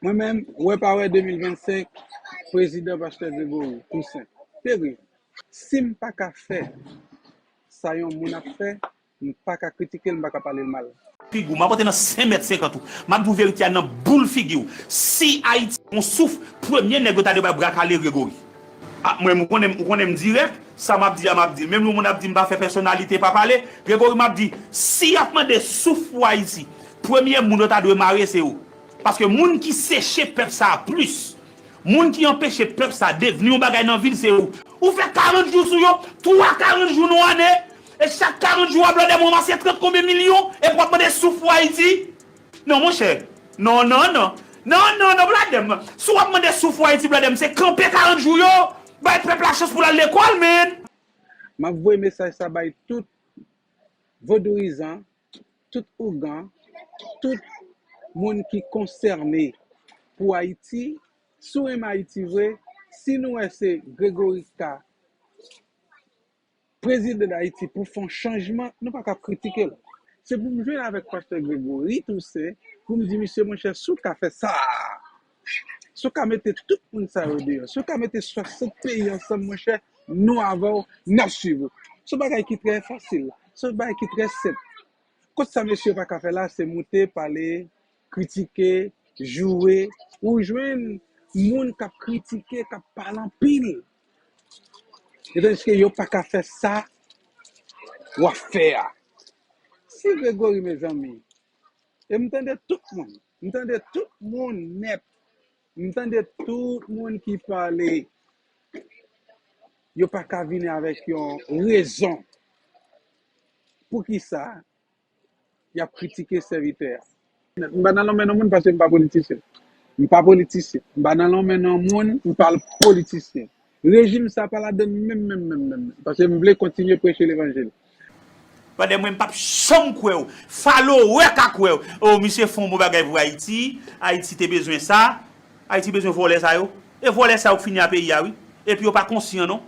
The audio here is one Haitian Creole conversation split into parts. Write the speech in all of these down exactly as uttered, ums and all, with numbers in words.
Mwen menm, wè pa wè de mil vennsenk, prezidan pastè Gregory Toussaint. Te ri. Si m pa ka fè sa yon moun ap fè, m pa ka kritike l, m pa ka pale l mal. Figi w, m ap antre nan senk mèt senkant ou. M ap di w verite a nan boul figi w. Si Ayiti yon souf, premye nèg yo ta dwe bay bra kale Gregory. Ah, mwen, ou konnen, ou konnen m dirèk, sa m ap di a, m ap di l. Menm lè yon moun ap di m pa fè pèsonalite, pa pale, Gregory m ap di, si y ap mande souf pou Ayiti, premye moun yo ta dwe mare se ou. Paske moun ki seche pèp sa a plis, moun ki anpeche pèp sa a devni yon bagay nan vil se ou. Ou fè karant jou sou yo, twa karant jou nan ane, e chak karant jou a, blòdè m ranmase trant konbyen milyon, epi w ap mande souf pou Ayiti? Non, monchè. Non, non, non. Non, non, non, blòdè m. Si w ap mande souf pou Ayiti, blòdè m, se kanpe karant jou yo, bay pèp la chans pou l al lekòl, man. M ap voye mesaj sa bay tout vodourizan, tout ougan, tout moun ki konsène pou Ayiti. Si w renmen Ayiti vre, si nou wè se Gregory K prezidan Dayiti pou fè yon chanjman, nou pa ka ap kritike l. Se pou m jwenn avèk pastè Gregory Toussaint, pou m di, misye, monchè, si w ka fè sa, si w ka mete tout moun sa yo deyò, si w ka mete swasant peyi ansanm, monchè, nou avè w, n ap swiv ou. Se yon bagay ki trè fasil, se yon bagay ki trè senp. Kot sa mesye yo pa ka fè la, se moute, pale, kritike, joure. Ou jwenn moun k ap kritike, k ap pale anpil. E tandiske yo pa ka fè sa w ap fè a. Si Gregory, mezanmi, e m tande tout moun, m tande tout moun nèt, m tande tout moun ki pale, yo pa ka vini avèk yon rezon. Poukisa y ap kritike sèvitè a? M pa nan lonmen nan moun paske m pa politisyen. M pa politisyen. M pa nan lonmen nan moun, m pa politisyen. Rejim sa pa ladann menm, menm, menm, menm. Paske m vle kontinye preche levanjil. Pandan mwen, m p ap janm kwè w. Falowe ka kwè w. O, misye fè yon bon bagay pou Ayiti. Ayiti te bezwen sa. Ayiti bezwen vòlè sa yo. E vòlè sa yo k fini a peyi a, wi. Epi yo pa konsyan, non.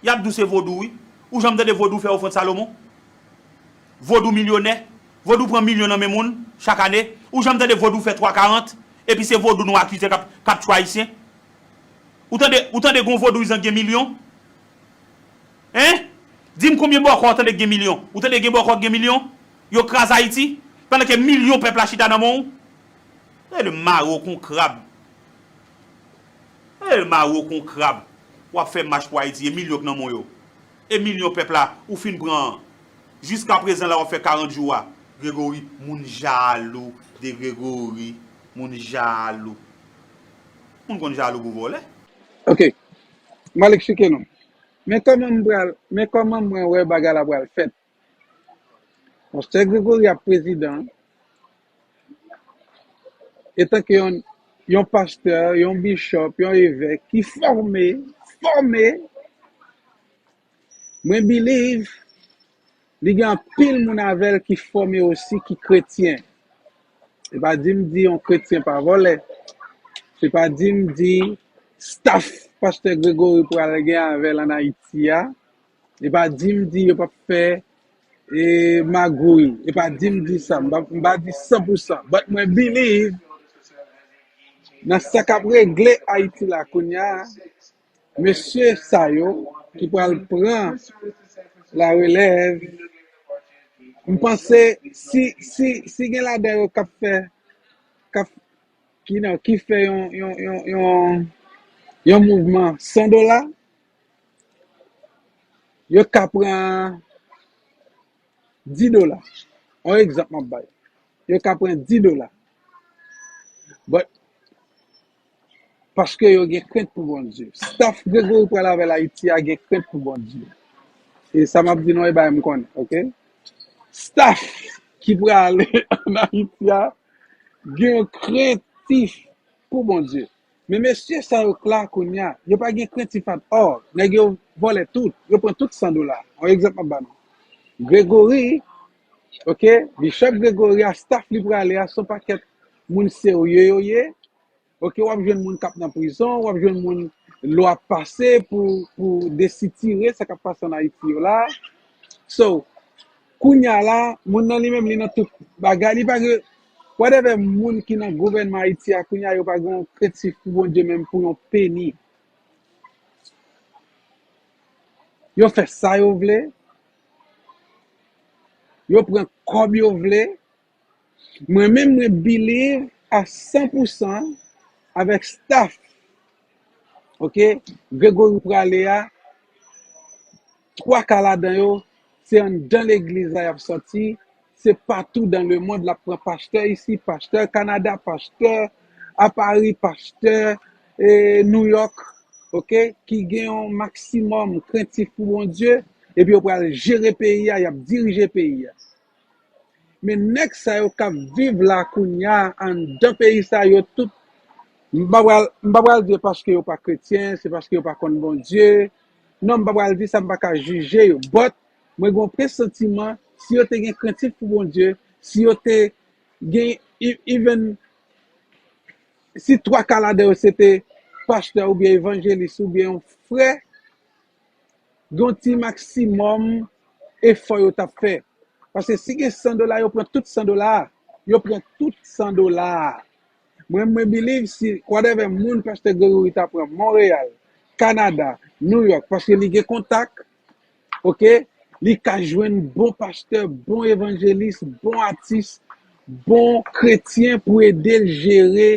Y ap di w se vodou, wi. Ou janm tande vodou fè ofrann Salomon? Vodou milyonè. Vodou pran milyon nan men moun chak ane. Ou janm tande vodou fè twa karant? Epi se vodou nou akize k ap, k ap tchwe Ayisyen. Ou tande, ou tande gon vodouyizan gen milyon? Hein? Di m konbyen bòkò ou tande gen milyon? Ou tande gen bòkò gen milyon? Yo kraze Ayiti, pandan ke milyon pèp la chita nan men w? E le mare w kon krab. E le mare w kon krab. W ap fè mach pou Ayiti, e milyon k nan men w yo. E milyon pèp la, ou fin pran. Jiska prezan la, w ap fè karant jou a. Gregory, moun jalou de Gregory. Moun jalou. Moun konn jalou pou vòlè. Ok. M al eksplike nou. Men kòman m pral, men kòman mwen wè bagay la pral fèt. Pastè Gregory ap prezidan, etanke yon, yon pastè, yon bishop, yon evèk ki fòme, fòme, mwen believe li gen anpil moun avè l ki fòme osi, ki kretyen. Se pa di m di yon kretyen pa vòlè. Se pa di m di staff pastè Gregory pral gen avè l ann Ayiti a. E pa di m di yo p ap fè, e, magouy. E pa di m di sa. M pa, m pa di san pou san. But mwen believe nan sa k ap regle Ayiti la kounye a, mesye sa yo ki pral pran la relèv, m panse si, si, si gen ladan yo k ap fè, k ap, ki nan, ki fè yon, yon, yon, yon, yon mouvman san dola, yo ka pran dis dola. Yon egzanp m ap bay. Yo ka pran dis dola. But, paske yo gen krent pou Bondye. Staff Gregory pral avè l Ayiti a gen krent pou Bondye. E sa m ap di nou, e bagay m konnen, ok? Staff ki prale ann Ayiti a gen yon krentif pou Bondye. Men mesye sa yo k la kounye a, yo pa gen krentif at all. Nèg yo vòlè tout, yo pran tout san dola. Yon egzanp m ap ba nou. Gregory, ok, Bishop Gregory a, staff li prale a, se yon pakèt moun serye yo ye. Ok, w ap jwenn moun k ap nan prizon, w ap jwenn moun lwa pase pou, pou desitire sa k ap pase ann Ayiti yo la. So, kounye a la, moun nan li menm, li nan tout bagay, li pa gen, Whatever moun ki nan gouvènman Ayiti a kounye a, yo pa gen yon krentif pou Bondye menm pou yon peni. Yo fè sa yo vle. Yo pran kòb yo vle. Mwen menm, mwen believe a san pou san avèk staff, ok, Gregory prale a, twa ka ladan yo, se anndan legliz la y ap sòti, se patou dan lemond l ap pran pastè isi, pastè Kanada, pastè a Pari, pastè e, New York, ok, ki gen yon maksimòm krentif pou Bondye, epi yo pral jere peyi a, y ap dirije peyi a. Men nèg sa yo k ap viv la kounye a anndan peyi sa yo tout, m pa pral, m pa pral di paske yo pa kretyen, se paske yo pa konn Bondye. Non, m pa pral di sa, m pa ka jije yo. But, mwen gen yon presantiman, si yo te gen krentif pou Bondye, si yo te gen, e- even si twa ka ladan yo se te pastè oubyen evanjelis oubyen yon frè, gen yon ti maksimòm efò yo t ap fè. Paske si gen san dola, yo pran tout san dola a. Yo pran tout san dola a. Mwen, mwen believe si whatever moun pastè Gregory ta pran Montréal, Canada, New York, paske li gen kontak, ok, li ka jwenn bon pastè, bon evanjelis, bon atis, bon kretyen pou ede l jere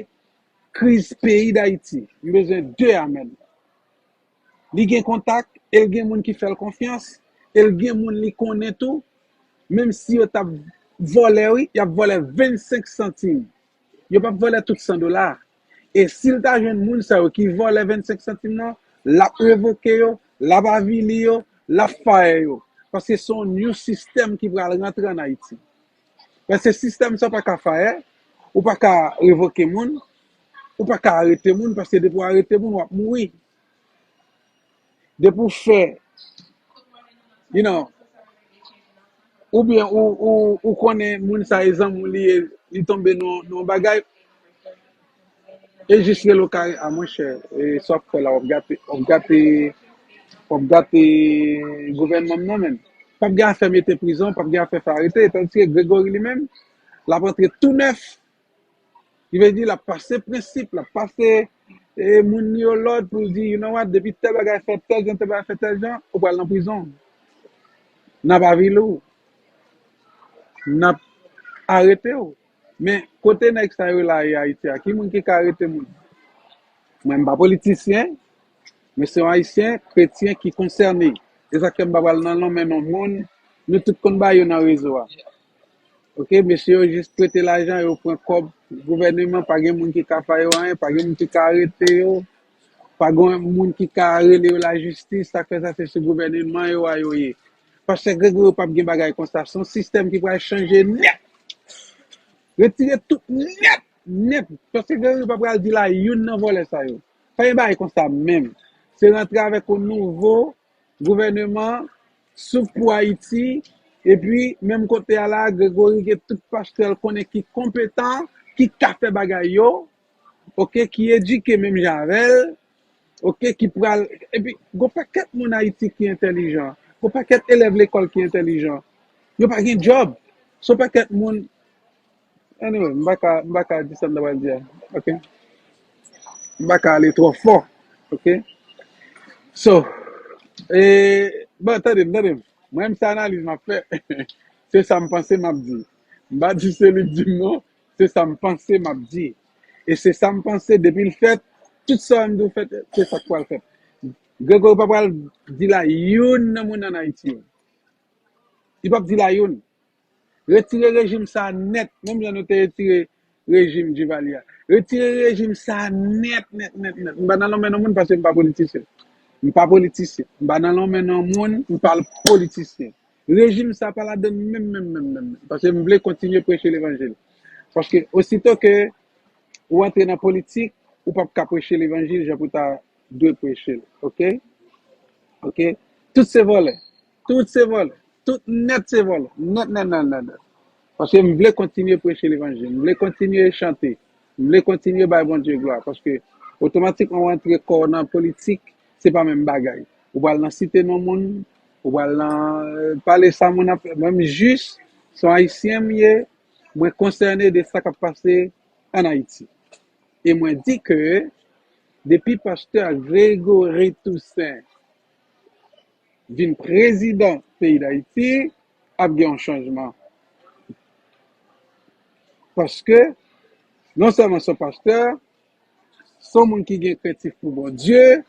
kriz peyi Dayiti. M bezwen de amèn. Li gen kontak, e l gen moun ki fè l konfyans, e l gen moun li konnen tou, menm si yo t ap vòlè, wi, y ap vòlè vennsenk santim. Yo p ap vòlè tout san dola. E si l ta jwenn moun sa yo ki vòlè vennsenk santim nan, l ap revoke yo, l ap avili yo, l ap fire yo. Paske se yon new sistèm ki pral rantre ann Ayiti. Paske sistèm sa w pa ka fire, ou pa ka revoke moun, ou pa ka arete moun, paske depi w arete moun, w ap mouri. Depi w fè, you know, oubyen ou, ou, ou konnen moun sa e zanmi w li ye, li tonbe nan nan yon bagay, e jis rele w kare, a monchè, e sa w ap fè la, w ap gate, w ap gate, w ap gate gouvènman m nan menm. P ap gen afè mete prizon, p ap gen afè fè arete, tandiske Gregory li menm, l ap antre tou nèf. Li vle di, l ap pase prensip, l ap pase e, moun li yo lòd pou l di, you know what, depi tèl bagay fèt tèl jan, tèl bagay fèt tèl jan, ou pral nan prizon. N ap avili w. N ap arete w. Men, kote nèg sa yo la ye Ayiti a? Ki moun ki ka arete moun? Mwen, m pa politisyen, men se yon Ayisyen, kretyen ki konsène. E sa k fè m pa pral nan lanmen non moun. Nou tout konn bagay yo nan rezo a. Ok, mesye yo jis prete lajan, yo pran kòb gouvèneman, pa gen moun ki ka fè yo anyen, pa gen moun ki ka arete yo, pa gen moun ki ka rele yo lajistis, sa k fè sa se sou gouvèneman yo a yo ye. Pastè Gregory p ap gen bagay konsa, se yon sistèm ki pral chanje nèt. Retire tout nèt, nèt. Pastè Gregory p ap pral di la youn nan vòlè sa yo. Pa gen bagay konsa menm. Se rantre avèk yon nouvo gouvèneman, Soup pou Ayiti, epi menm kote a la, Gregory gen tout pastè l konnen ki konpetan, ki ka fè bagay yo, ok, ki edike menm jan avè l, ok, ki pral, epi gon pakèt moun Ayiti ki entèlijan, gon pakèt elèv lekòl ki entèlijan, yo pa gen djòb, se yon pakèt moun, anyway, m pa ka, m pa ka di sa m ta pral di a, ok, m pa ka ale twò fò, ok, so, e, bon, tande m, tande m, mwen menm se analiz m ap fè, se sa m panse m ap di, m pa di se li k di m non, se sa m panse m ap di. E se sa m panse, depi l fèt, tout sa m di w fèt, se sa k pral fèt. Gregory pa pral di la youn nan moun ann Ayiti yo. Li p ap di la youn. Retire rejim sa a nèt, menm jan nou te retire rejim Duvalier a. Retire rejim sa a nèt, nèt, nèt, nèt. M pa nan lanmen nan moun paske m pa politisyen. M pa politisyen. M pa nan lanmen nan moun, m pa politisyen. Rejim sa pa ladann menm, menm, menm, menm. Paske m vle kontinye preche levanjil. Paske osito ke ou antre nan politik, ou p ap ka preche levanjil jan pou ta dwe preche l. Ok? Ok? Tout se vòlè. Tout se vòlè. Tout nèt se vòlè. Nèt, nèt, nèt, nèt, nèt. Paske m vle kontinye preche levanjil. M vle kontinye chante. M vle kontinye bay Bondye glwa. Paske otomatikman w antre kò w nan politik, se pa menm bagay. Ou pral nan site non moun, ou pral nan, euh, pale sa moun ap fè. Mwen, m jis, se yon Ayisyen m ye, Mwen konsène de sa k ap pase ann Ayiti. E mwen di ke depi pastè Gregory Toussaint vin prezidan peyi Dayiti, ap gen yon chanjman. Paske non sèlman se yon pastè, se yon moun ki gen krentif pou Bondye,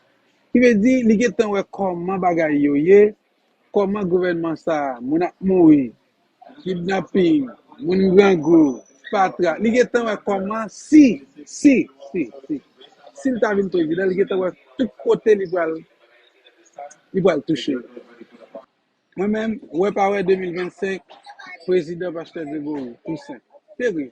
ki vle di li gentan wè kòman bagay yo ye, kòman gouvènman sa a, moun ap mouri, kidnaping, moun grangou, fatra. Li gentan wè kòman si, si, si, si, si l ta vin prezidan, li gentan wè tout kote li pral, li pral touche. Mwen menm, wè pa wè de mil vennsenk, prezidan pastè Gregory Toussaint. Se vre,